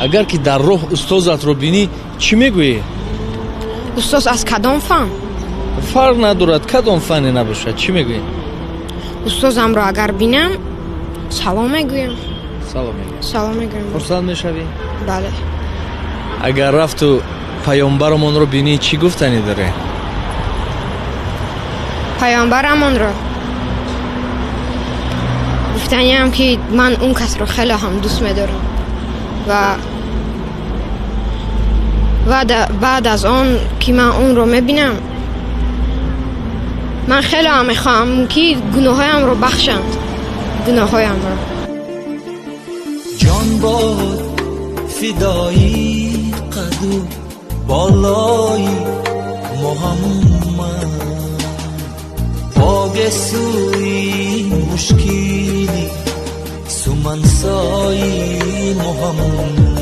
Агар ки дар роҳ устозатро бинӣ, чӣ мегӯӣ? Устоз аз кадом фан? Фарқ надорад, кадом фане набошад, чӣ мегӯӣ? Устозамро агар бинам, салом мегӯям. Салом мегӯӣ? Салом мегӯям. Хурсанд мешавӣ? Бале. Агар рафту паёмбарамонро бинӣ, чӣ гуфтанӣ дорӣ? Паёмбарамонро гуфтаниам, ки ман он касро хеле ҳам дӯст медорам ва баъд аз он ки ман онро мебинам, ман хеле ҳам мехоҳам, ки гуноҳҳоямро бахшанд, гуноҳҳоямро. Ҷон бод фидои қаду болои Муҳаммад, погесӯи мушкили сумансои Муҳаммад.